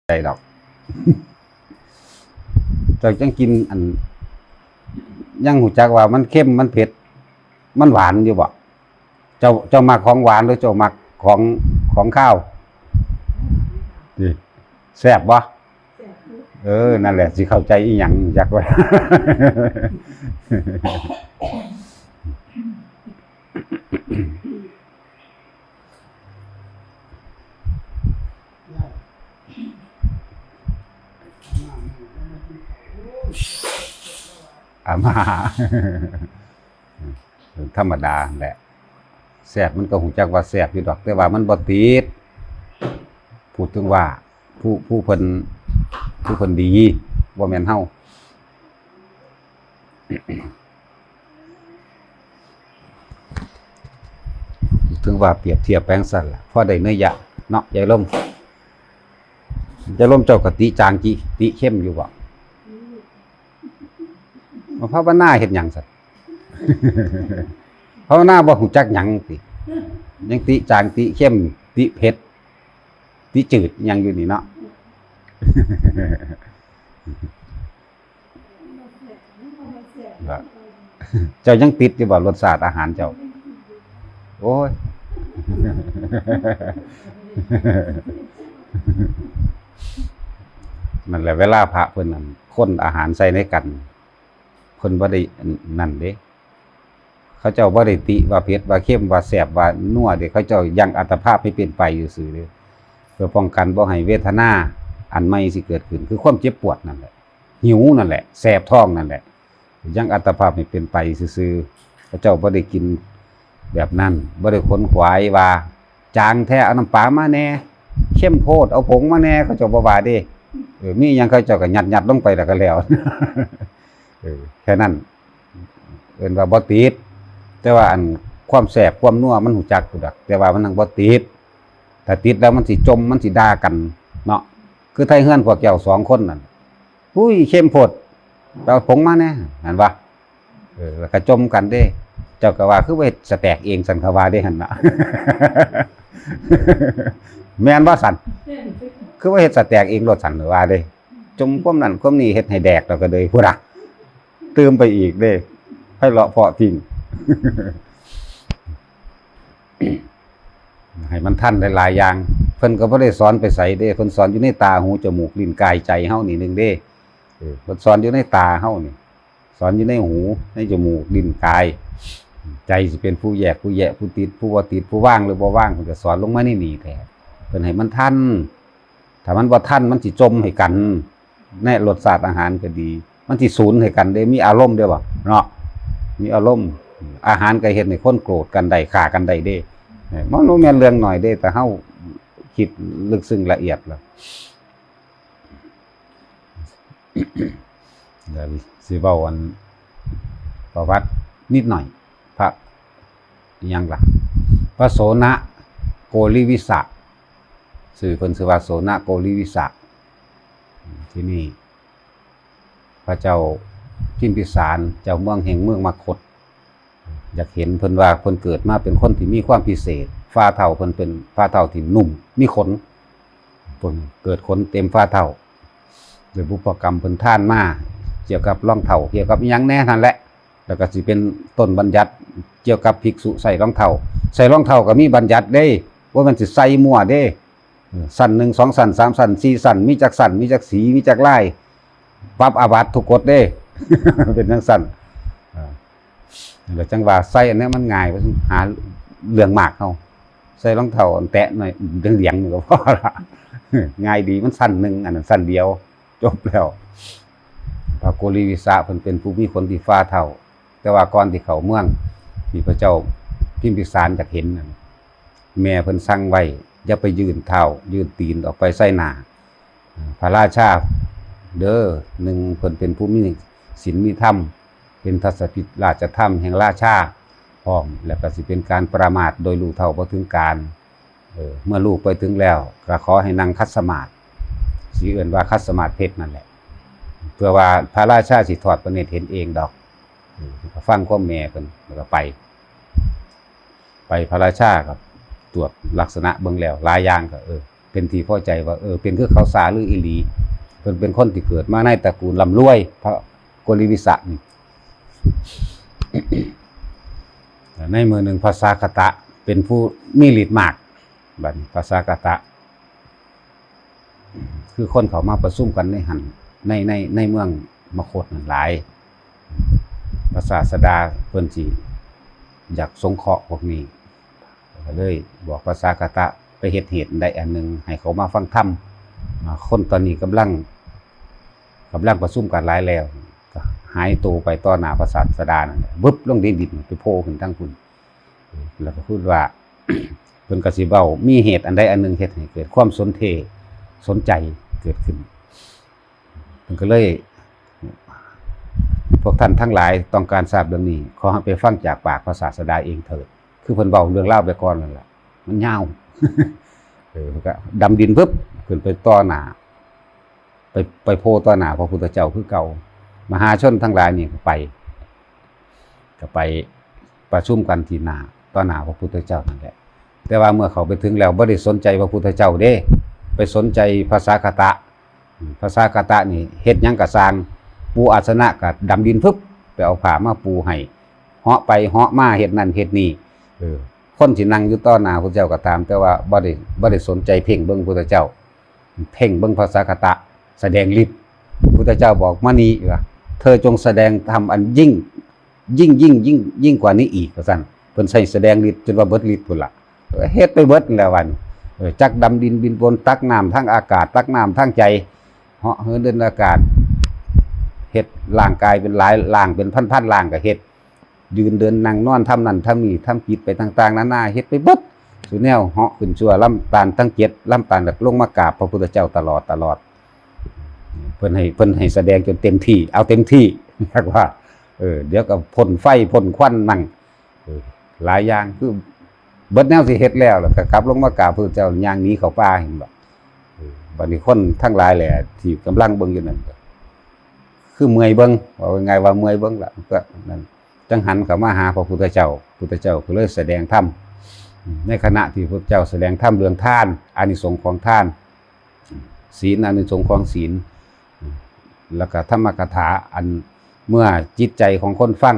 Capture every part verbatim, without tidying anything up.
ใจดอก เจ้าจังกินอัน ยังรู้จักว่ามันเค็ม มันเผ็ด มันหวานอยู่บ่ เจ้า เจ้ามักของหวานหรือเจ้ามักของ ของคาว ติ แซ่บบ่ เออ นั่นแหละ สิเข้าใจอีหยัง จักว่า อาม่า ธรรมดาแหละ แซ่บมันก็รู้จักว่าแซ่บอยู่ดอก แต่ว่ามันบ่ติด พูดถึงว่า ผู้ ผู้เพิ่น ผู้เพิ่นดี บ่แม่นเฮา ถึงว่าเปรียบเทียบไปจั่งซั้นล่ะ พอได้นัยยะเนาะ ยายลม ยายลมเจ้าก็ติจางติ ติเค็มอยู่บ่ มาภาวนาเฮ็ดหยังซั่น ภาวนาบ่รู้จักหยังติ ยังติจางติเค็ม ติเผ็ด ติจืดหยังอยู่นี่เนาะ เจ้ายังติดอยู่บ่รสชาติอาหารเจ้า โอ้ย นั่นแหละ เวลาพระเพิ่นนั่น คนอาหารใส่ในกัน เพิ่นบ่ได้นั่นเด้ เขาเจ้าบ่ได้ติว่าเผ็ด ว่าเค็ม ว่าแซ่บ ว่านัวเด้ เขาเจ้ายังอัตภาพให้เป็นไปอยู่ซื่อเด้ เพื่อป้องกันบ่ให้เวทนาอันใหม่สิเกิดขึ้น คือความเจ็บปวดนั่นแหละ หิวนั่นแหละ แสบท้องนั่นแหละ ยังอัตภาพให้เป็นไปซื่อๆ เขาเจ้าบ่ได้กินแบบนั้น บ่ได้ขนขวายว่า จางแท้ เอาน้ำปลามาแหน่ เค็มโพด เอาผงมาแหน่ เขาเจ้าบ่ว่าเด้ เออ มีหยังเขาเจ้าก็ยัดๆ ลงไปแล้วก็แล้ว เออ แค่นั้น เอิ้นว่าบ่ติด แต่ว่าอันความแซ่บความนัวมันรู้จักอยู่ดอก แต่ว่ามันยังบ่ติด ถ้าติดแล้วมันสิจ่ม มันสิด่ากันเนาะ คือไทเฮือนพวกเจ้าสองคนนั่น อุ้ย เค็มโพด ไปเอาผงมาแหน่ หั้นวะ เออ แล้วก็จ่มกันเด้ เจ้าก็ว่า คือว่าเฮ็ดสแต็กเอง ซั่นเขาว่าเด้ หั่นน่ะ แม่นบ่ซั่น คือว่าเฮ็ดสแต็กเองโลด ซั่นว่าเด้ จ่มความนั้นความนี้ เฮ็ดให้แดก แล้วก็เลยพุ้นน่ะ ตื่มไปอีกเด้ ไพเราะเพราะพิ้ง ให้มันทันหลายๆ อย่าง เพิ่นก็บ่ได้สอนไปไสเด้ เพิ่นสอนอยู่ในตา หู จมูก ลิ้น กาย ใจเฮานี่หนึ่งเด้ เออ เพิ่นสอนอยู่ในตาเฮานี่ สอนอยู่ในหู ในจมูก ลิ้น กาย ใจสิเป็นผู้แยก ผู้แยะ ผู้ติด ผู้บ่ติด ผู้วางหรือบ่วาง เพิ่นก็สอนลงมาในนี่แท้ เพิ่นให้มันทัน ถ้ามันบ่ทัน มันสิจ่มให้กัน ในรสชาติอาหารก็ดี มันสิสูญให้กันเด้ มีอารมณ์เด้บ่ เนาะ มีอารมณ์ อาหารก็เฮ็ดให้คนโกรธกันได้ ฆ่ากันได้เด้ เออ มันบ่แม่นเรื่องน้อยเด้ แต่เฮาคิดลึกซึ้งละเอียดแล้ว เดี๋ยวสิเว้าอันประวัตินิดหน่อย พระอิหยังล่ะ พระโสณะโกริวิสะ ชื่อเพิ่นชื่อว่าโสณะโกริวิสะ ที่นี่ พระเจ้าพิมพิสาร เจ้าเมืองแห่งเมืองมคธ อยากเห็น เพิ่นว่าเพิ่นเกิดมาเป็นคนที่มีความพิเศษ ฝ่าเท้าเพิ่นเป็นฝ่าเท้าที่นุ่ม มีขน เพิ่นเกิดขนเต็มฝ่าเท้า โดยบุพกรรมเพิ่นทานมา เกี่ยวกับรองเท้า เกี่ยวกับอิหยังแหน่นั่นแหละ แล้วก็สิเป็นต้นบัญญัติเกี่ยวกับภิกษุใส่รองเท้า ใส่รองเท้าก็มีบัญญัติเด้ บ่แม่นสิใส่มั่วเด้ เออ ชั้นหนึ่ง สองชั้น สามชั้น สี่ชั้น มีจักชั้น มีจักสี มีจักลาย ปรับอาบัติทุกกฎเด้ เป็นจั่งซั้น เออ แล้วจั่งว่าใส่อันเนี้ยมันง่าย ว่าหาเรื่องมากเฮา ใส่รองเท้าอันแตะหน่อยเหลียงๆ นี่ก็พอละ ง่ายดี มันชั้นหนึ่ง อันนั้นชั้นเดียว จบแล้ว พระโกริวิสะเพิ่นเป็นผู้มีขนที่ฝ่าเท้า แต่ว่าก่อนที่เข้าเมือง ที่พระเจ้าพิมพิสารอยากเห็นนั่น แม่เพิ่นสั่งไว้ อย่าไปยื่นเท้า ยื่นตีนออกไปใส่หน้า พระราชาเด้อ หนึ่ง เพิ่นเป็นผู้มีศีลมีธรรม เป็นทัศพิธราชธรรมแห่งราชาพร้อม แล้วก็สิเป็นการประมาทโดยรู้เท่าบ่ถึงการ เออ เมื่อลูกไปถึงแล้ว ก็ขอให้นั่งขัดสมาธิ สิเอิ้นว่าขัดสมาธิเพชรนั่นแหละ เพื่อว่าพระราชาสิทอดพระเนตรเห็นเองดอก เออ ก็ฟังความแม่เพิ่น แล้วก็ไป ไปพระราชาก็ตรวจลักษณะเบิ่งแล้ว หลายอย่างก็ เออ เป็นที่พอใจว่า เออ เป็นคือเขาสาลืออีหลี เพิ่นเป็นคนที่เกิดมาในตระกูลร่ำรวย พระโกริวิสะนี่ ในมื้อหนึ่งพระสากตะเป็นผู้มีฤทธิ์มาก บัดนี้พระสากตะ คือคนเขามาประชุมกันในหั่น ใน ใน ในเมืองมคธนั่นหลาย พระศาสดาเพิ่นสิอยากสงเคราะห์พวกนี้ ก็เลยบอกพระสากตะไปเฮ็ดเหตุใดอันหนึ่ง ให้เขามาฟังธรรม อ่า คนตอนนี้กำลัง กำลังประชุมกันหลายแล้ว ก็หายตัวไปต่อหน้าพระศาสดานั่นแหละ วึบลงในดินไปโผล่ขึ้นทางพุ้น แล้วก็พูดว่า เพิ่นก็สิเว้า มีเหตุอันใดอันหนึ่งเฮ็ดให้เกิดความสนเท สนใจเกิดขึ้น เพิ่นก็เลย พวกท่านทั้งหลายต้องการทราบเรื่องนี้ ขอให้ไปฟังจากปากพระศาสดาเองเถิด คือเพิ่นเว้าเรื่องราวไปก่อนนั่นแหละ มันยาว เออ ก็ดำดินปุ๊บ ขึ้นไปต่อหน้า ไป ไปโผล่ต่อหน้าพระพุทธเจ้าคือเก่า มหาชนทั้งหลายนี่ก็ไป ก็ไปประชุมกันที่หน้า ต่อหน้าพระพุทธเจ้านั่นแหละ แต่ว่าเมื่อเขาไปถึงแล้วบ่ได้สนใจพระพุทธเจ้าเด้ ไปสนใจพระสากตะ อืม พระสากตะนี่เฮ็ดหยังก็ซ่าง ปูอาสนะก็ดำดินปุ๊บ ไปเอาผ้ามาปูให้ เหาะไปเหาะมาเฮ็ดนั่นเฮ็ดนี่ เออ คนสินั่งอยู่ต่อหน้าพระเจ้าก็ตาม แต่ว่าบ่ได้ บ่ได้สนใจเพ่งเบิ่งพุทธเจ้า เพ่งเบิ่งพระสากตะ แสดงฤทธิ์ พุทธเจ้าบอก "มานี่" ว่า "เธอจงแสดงธรรมอันยิ่ง ยิ่ง ยิ่ง ยิ่ง ยิ่งกว่านี้อีก" ว่าซั่น เพิ่นใส่แสดงฤทธิ์จนว่าเบิดฤทธิ์พุ้นล่ะ เออ เฮ็ดไปเบิดนั่นแหละวัน เออ จักดำดินบินบน ตักน้ำทั้งอากาศ ตักน้ำทั้งใจ เหาะเหินเดินอากาศ เฮ็ดร่างกายเป็นหลายร่าง เป็นพันๆร่างก็เฮ็ด ยืนเดินนั่งนอน ทำนั่นทำนี่ ทำกิจไปต่างๆนานา เฮ็ดไปเบิด สุแนว เหาะขึ้นชั่วลำธารทั้งเจ็ดลำธาร แล้วลงมากราบพระพุทธเจ้าตลอดตลอด เพิ่นให้ เพิ่นให้แสดงจนเต็มที่ เอาเต็มที่ เรียกว่า เออ เดี๋ยวก็พ่นไฟพ่นควันมั่ง เออ หลายอย่าง คือเบิดแนวสิเฮ็ดแล้ว แล้วก็กลับลงมากราบพระพุทธเจ้า ย่างหนีเข้าป่า เห็นบ่ เออ บัดนี้คนทั้งหลายแหละ ที่กำลังเบิ่งอยู่นั่น คือเมื่อยเบิ่ง ว่าง่ายๆว่าเมื่อยเบิ่งล่ะ ก็นั่น จั่งหันเข้ามาหาพระพุทธเจ้า พุทธเจ้าก็เลยแสดงธรรม ในขณะที่พระพุทธเจ้าแสดงธรรมเรื่องทาน อานิสงส์ของทาน ศีล อานิสงส์ของศีล แล้วก็ธรรมกถา อันเมื่อจิตใจของคนฟัง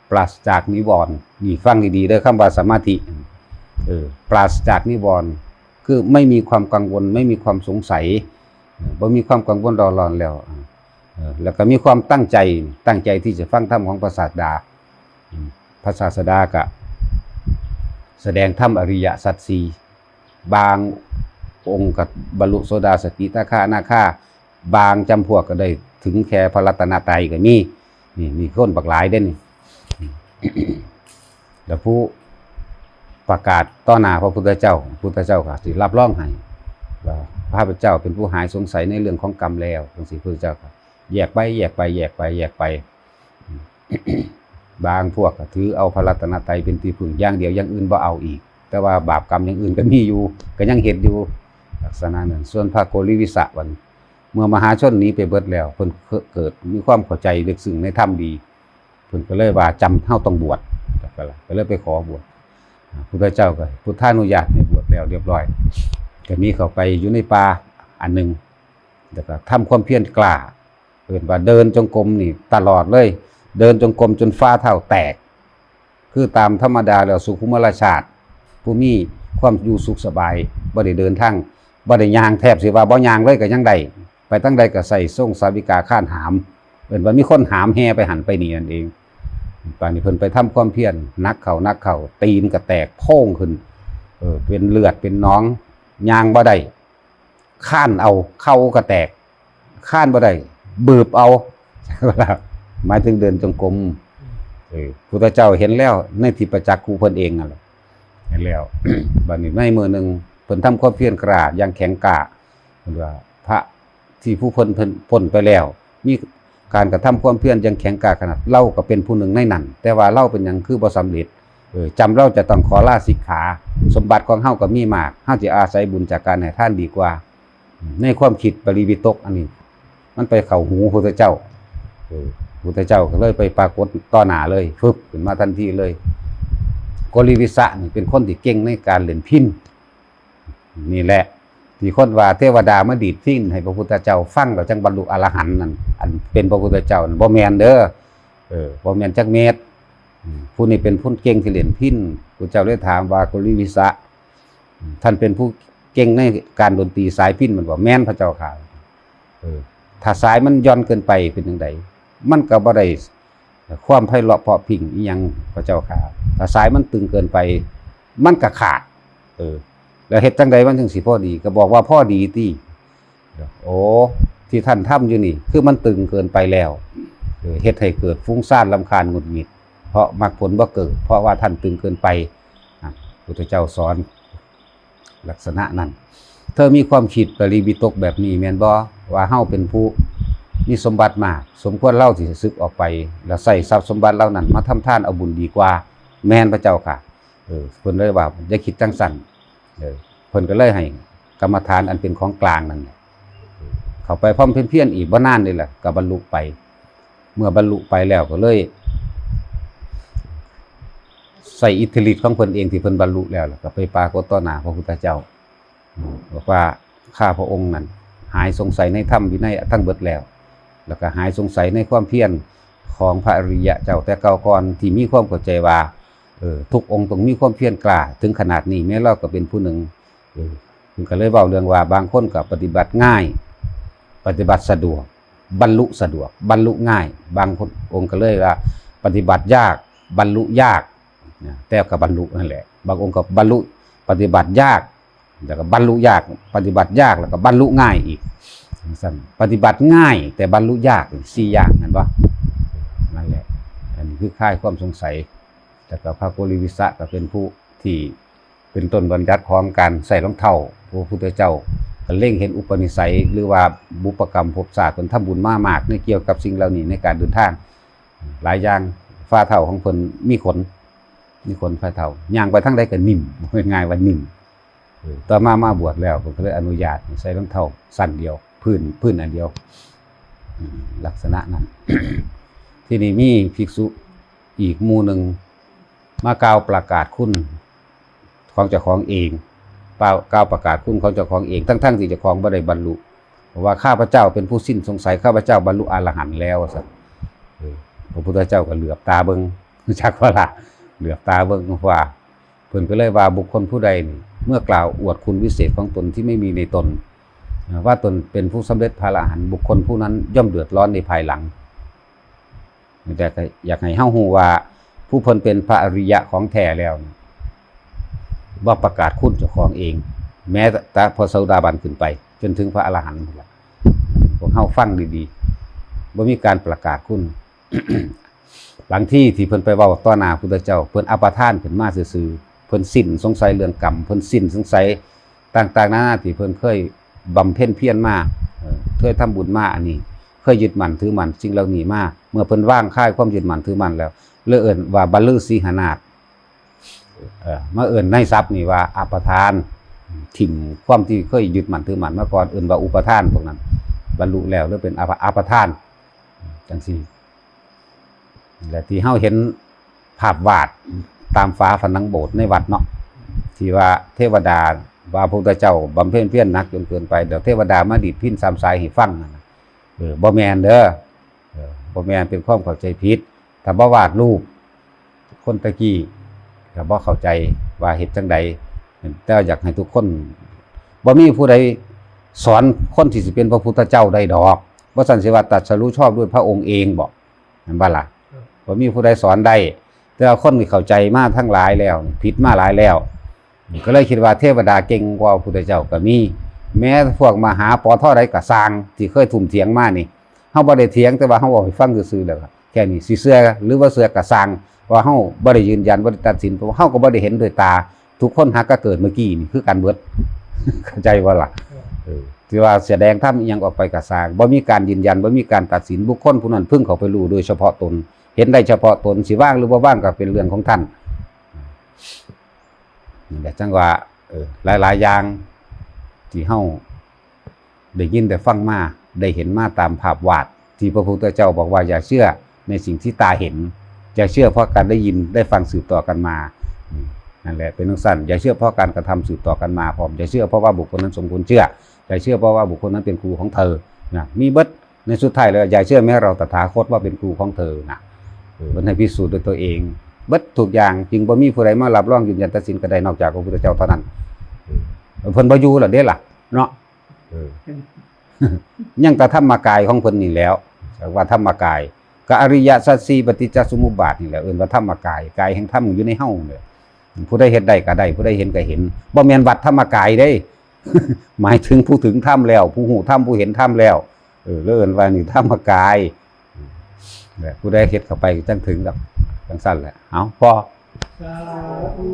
ปราศจากนิวรณ์ นี่ฟังดีๆเด้อ คำว่าสมาธิ เออ ปราศจากนิวรณ์ คือไม่มีความกังวล ไม่มีความสงสัย เออ บ่มีความกังวลเร่าร้อนแล้ว เออ แล้วก็มีความตั้งใจ ตั้งใจที่จะฟังธรรมของพระศาสดา อืม พระศาสดาก็แสดงธรรมอริยสัจสี่ บางองค์ก็บรรลุโสดา สกิทาคา อนาคา บางจำพวกก็ได้ถึงแค่พระรัตนตรัยก็มี นี่ มีคนบักหลายเด้นี่ แล้วผู้ประกาศต่อหน้าพระพุทธเจ้า พุทธเจ้าก็สิรับรองให้ ว่าพระพุทธเจ้าเป็นผู้หายสงสัยในเรื่องของกรรมแล้ว จั่งซี้ พุทธเจ้าก็แยกไป แยกไป แยกไป แยกไป บางพวกก็ถือเอาพระรัตนตรัยเป็นที่พึ่งอย่างเดียว อย่างอื่นบ่เอาอีก แต่ว่าบาปกรรมอย่างอื่นก็มีอยู่ ก็ยังเฮ็ดอยู่ ลักษณะนั้น ส่วนพระโกริวิสะวัน เมื่อมหาชนหนีไปเบิดแล้ว เพิ่นเกิดมีความเข้าใจลึกซึ้งในธรรมดี เพิ่นก็เลยว่า "จำเฮาต้องบวช" ก็เลยไปขอบวช พุทธเจ้าก็พุทธานุญาตให้บวชแล้วเรียบร้อย ก็หนีเข้าไปอยู่ในป่าอันหนึ่ง แล้วก็ทำความเพียรกล้า เอิ้นว่าเดินจงกรมนี่ตลอดเลย เดินจงกรมจนฝ่าเท้าแตก คือตามธรรมดาแล้วสุขุมารชาติ ผู้มีความอยู่สุขสบาย บ่ได้เดินทาง บ่ได้ย่าง แทบสิว่าบ่ย่างเลยก็ยังได้ ไปทางใดก็ใส่ทรงสาวิกาคานหาม เอิ้นว่ามีคนหามแห่ไปหั่นไปนี่นั่นเอง ปานนี้เพิ่นไปทำความเพียรหนักเข้าหนักเข้า ตีนก็แตกโพ่งขึ้น เออ เป็นเลือดเป็นหนอง ย่างบ่ได้ คานเอา เข่าก็แตก คานบ่ได้ บืบเอา หมายถึงเดินจงกรม เออ พุทธเจ้าเห็นแล้วในทิพจักขุเพิ่นเองนั่นแหละ เห็นแล้ว บัดนี้ในมื้อหนึ่งเพิ่นทำความเพียรกล้าอย่างแข็งกล้า เพิ่นว่าพระที่ผู้เพิ่น เพิ่นพ้นไปแล้ว มีการกระทำความเพียรอย่างแข็งกล้าขนาด เราก็เป็นผู้หนึ่งในนั้น แต่ว่าเราเป็นหยังคือบ่สำเร็จ เออ จำเราจะต้องขอลาสิกขา สมบัติของเฮาก็มีมาก เฮาสิอาศัยบุญจากการให้ทานดีกว่า ในความคิดปริวิตกอันนี้ มันไปเข้าหูพุทธเจ้า เออ พุทธเจ้าก็เลยไปปรากฏต่อหน้าเลย ฟึบขึ้นมาทันทีเลย โกริวิสะนี่เป็นคนที่เก่งในการเล่นพิณ นี่แหละ ที่คนว่าเทวดามาดีดพิณให้พระพุทธเจ้าฟังแล้วจั่งบรรลุอรหันต์นั่น อันเป็นพระพุทธเจ้านั่นบ่แม่นเด้อ เออ บ่แม่นจักเม็ด อืม ผู้นี้เป็นผู้เก่งที่เล่นพิณ พระเจ้าเลยถามว่า กุลิวิสะ อืม ท่านเป็นผู้เก่งในการดนตรีสายพิณแม่นบ่ แม่นพระเจ้าข้า เออ ถ้าสายมันหย่อนเกินไปเป็นจั่งใด มันก็บ่ได้ความไพเราะเพราะพริ้งอิหยังพระเจ้าข้า ถ้าสายมันตึงเกินไป มันก็ขาด เออ แล้วเฮ็ดจั่งใดมันถึงสิพอดี ก็บอกว่าพอดีติ โอ้ ที่ท่านทำอยู่นี่ คือมันตึงเกินไปแล้ว เออ เฮ็ดให้เกิดฟุ้งซ่านรำคาญหงุดหงิด เพราะมรรคผลบ่เกิด เพราะว่าท่านตึงเกินไป อ่ะ พุทธเจ้าสอนลักษณะนั้น เธอมีความคิดปริวิตกแบบนี้แม่นบ่ ว่าเฮาเป็นผู้มีสมบัติมาก สมควรเราสิสึกออกไป แล้วใช้ทรัพย์สมบัติเหล่านั้นมาทำทานเอาบุญดีกว่า แม่นพระเจ้าข้า เออ เพิ่นเลยว่าอย่าคิดจั่งซั่น เออ เพิ่นก็เลยให้กรรมฐานอันเป็นของกลางนั่นแหละ เข้าไปบำเพ็ญเพียรอีกบ่นานนี่แหละ ก็บรรลุไป เมื่อบรรลุไปแล้วก็เลย ใช้อิทธิฤทธิ์ของเพิ่นเองที่เพิ่นบรรลุแล้ว แล้วก็ไปปรากฏต่อหน้าพระพุทธเจ้า บอกว่าข้าพระองค์นั้นหายสงสัยในธรรมวินัยทั้งเบิดแล้ว แล้วก็หายสงสัยในความเพียรของพระอริยะเจ้าแต่เก่าก่อนที่มีความเข้าใจว่า เออ ทุกองค์ต้องมีความเพียรกล้าถึงขนาดนี้ แม้เราก็เป็นผู้หนึ่ง เออ เพิ่นก็เลยเว้าเรื่องว่าบางคนก็ปฏิบัติง่าย ปฏิบัติสะดวก บรรลุสะดวก บรรลุง่าย บางคนองค์ก็เลยว่าปฏิบัติยาก บรรลุยาก นะ แต่ก็บรรลุนั่นแหละ บางองค์ก็บรรลุ ปฏิบัติยาก แล้วก็บรรลุยาก ปฏิบัติยากแล้วก็บรรลุง่ายอีก จั่งซั่น ปฏิบัติง่ายแต่บรรลุยาก สี่อย่าง แม่นบ่ นั่นแหละ อันนี้คือคลายความสงสัย แล้วก็พระกุลิวิสะก็เป็นผู้ที่เป็นต้นบัญญัติของการใส่รองเท้า พระพุทธเจ้าก็เล็งเห็นอุปนิสัยหรือว่าบุพกรรมภพชาติ เพิ่นทำบุญมามากในเกี่ยวกับสิ่งเหล่านี้ในการเดินทาง หลายอย่าง ฝ่าเท้าของเพิ่นมีขน มีขนฝ่าเท้า ย่างไปทางใดก็นิ่ม ง่ายๆว่านิ่ม เออ ต่อมามาบวชแล้วเพิ่นก็เลยอนุญาตให้ใส่รองเท้าส้นเดียว พื้น พื้นอันเดียว อืม ลักษณะนั้น ที่นี่มีภิกษุอีกหมู่หนึ่งมากล่าวประกาศคุณของเจ้าของเอง กล่าวประกาศคุณของเจ้าของเอง ทั้งๆที่เจ้าของบ่ได้บรรลุ บอกว่าข้าพเจ้าเป็นผู้สิ้นสงสัย ข้าพเจ้าบรรลุอรหันต์แล้ว ว่าซั่น เออ พระพุทธเจ้าก็เหลือบตาเบิ่ง จักว่าล่ะ เหลือบตาเบิ่งว่า เพิ่นก็เลยว่าบุคคลผู้ใดนี่ เมื่อกล่าวอวดคุณวิเศษของตนที่ไม่มีในตน ว่าตนเป็นผู้สำเร็จพระอรหันต์ บุคคลผู้นั้นย่อมเดือดร้อนในภายหลัง แต่ก็อยากให้เฮาฮู้ว่าผู้เพิ่นเป็นพระอริยะของแท้แล้วนี่ บ่ประกาศคุณเจ้าของเอง แม้แต่พระโสดาบันขึ้นไป จนถึงพระอรหันต์นั่นล่ะ พวกเฮาฟังดีๆ บ่มีการประกาศคุณ บางทีที่เพิ่นไปเว้าต่อหน้าพุทธเจ้า เพิ่นอัปทานขึ้นมาซื่อๆ เพิ่นสิ้นสงสัยเรื่องกรรม เพิ่นสิ้นสงสัยต่างๆนานาที่เพิ่นเคยบำเพ็ญเพียรมา เอ่อ เคยทำบุญมา อันนี้ เคยยึดมั่นถือมั่นสิ่งเหล่านี้มา เมื่อเพิ่นวางคลายความยึดมั่นถือมั่นแล้ว เลยเอิ้นว่าบรรลุสีหนาฏ เอ่อ มาเอิ้นในศัพท์นี่ว่าอัปทาน ถิ่มความที่เคยยึดมั่นถือมั่นมาก่อน เอิ้นว่าอุปทาน พวกนั้น บรรลุแล้วเลยเป็นอัป อัปทาน จั่งซี้ และที่เฮาเห็นภาพวาดตามฝาผนังโบสถ์ในวัดเนาะ ที่ว่าเทวดาว่าพระพุทธเจ้าบำเพ็ญเพียรหนักจนเกินไป แล้วเทวดามาดีดพิณสามสายให้ฟังนั่นน่ะ เออ บ่แม่นเด้อ เออ บ่แม่น เป็นความเข้าใจผิด ถ้าบ่วาดรูป คนตะกี้ก็บ่เข้าใจว่าเฮ็ดจั่งใด แต่อยากให้ทุกคน บ่มีผู้ใดสอนคนที่สิเป็นพระพุทธเจ้าได้ดอก บ่ซั้นสิว่าตรัสรู้ชอบด้วยพระองค์เองบ่ แม่นบ่ล่ะ ครับ บ่มีผู้ใดสอนได้ แต่ว่าคนที่เข้าใจมาทั้งหลายแล้ว ผิดมาหลายแล้ว ก็เลยคิดว่าเทวดาเก่งกว่าพระพุทธเจ้าก็มี แม้พวกมหาปอทอใดก็ซ่าง ที่เคยทุ่มเถียงมานี่ เฮาบ่ได้เถียง แต่ว่าเฮาเว้าให้ฟังซื่อๆ แล้วก็แค่นี้ สิเชื่อหรือบ่เชื่อก็ซ่าง ว่าเฮาบ่ได้ยืนยัน บ่ได้ตัดสิน เพราะว่าเฮาก็บ่ได้เห็นด้วยตา ทุกคนหากก็เกิดเมื่อกี้นี่คือกันเบิด เข้าใจบ่ล่ะ เออ ที่ว่าแสดงธรรมอิหยังออกไปก็ซ่าง บ่มีการยืนยัน บ่มีการตัดสิน บุคคลผู้นั้นพึงเข้าไปรู้โดยเฉพาะตน เห็นได้เฉพาะตน สิวางหรือบ่วางก็เป็นเรื่องของท่าน นั่นแหละ จั่งว่า เออ หลายๆอย่างที่เฮาได้ยินได้ฟังมา ได้เห็นมาตามภาพวาด ที่พระพุทธเจ้าบอกว่าอย่าเชื่อในสิ่งที่ตาเห็น อย่าเชื่อเพราะการได้ยินได้ฟังสืบต่อกันมา อืม นั่นแหละเป็นจั่งซั่น อย่าเชื่อเพราะการกระทำสืบต่อกันมาพร้อม อย่าเชื่อเพราะว่าบุคคลนั้นสมควรเชื่อ อย่าเชื่อเพราะว่าบุคคลนั้นเป็นครูของเธอนะ มีเบิด ในสุดท้ายแล้วอย่าเชื่อแม้เราตถาคตว่าเป็นครูของเธอนะ เออ มันให้พิสูจน์ด้วยตัวเอง เบิดทุกอย่าง จึงบ่มีผู้ใดมารับรองยืนยันตัดสินก็ได้นอกจากพระพุทธเจ้าเท่านั้น เออ เพิ่นบ่อยู่แล้วเด้ล่ะเนาะ เออ ยังแต่ธรรมกายของเพิ่นนี่แหล้ว ว่าธรรมกาย ก็อริยสัจสี่ ปฏิจจสมุปบาทนี่แหละ เอิ้นว่าธรรมกาย กายแห่งธรรมอยู่ในเฮาเนี่ย ผู้ใดเฮ็ดได้ก็ได้ ผู้ใดเห็นก็เห็น บ่แม่นวัดธรรมกายเด้ หมายถึงผู้ถึงธรรมแล้ว ผู้ฮู้ธรรม ผู้เห็นธรรมแล้ว เออ แล้วเอิ้นว่านี่ธรรมกาย เนี่ย ผู้ใดเฮ็ดเข้าไปจั่งถึงดอก จั่งซั่นแหละ เอา พอ สาธุ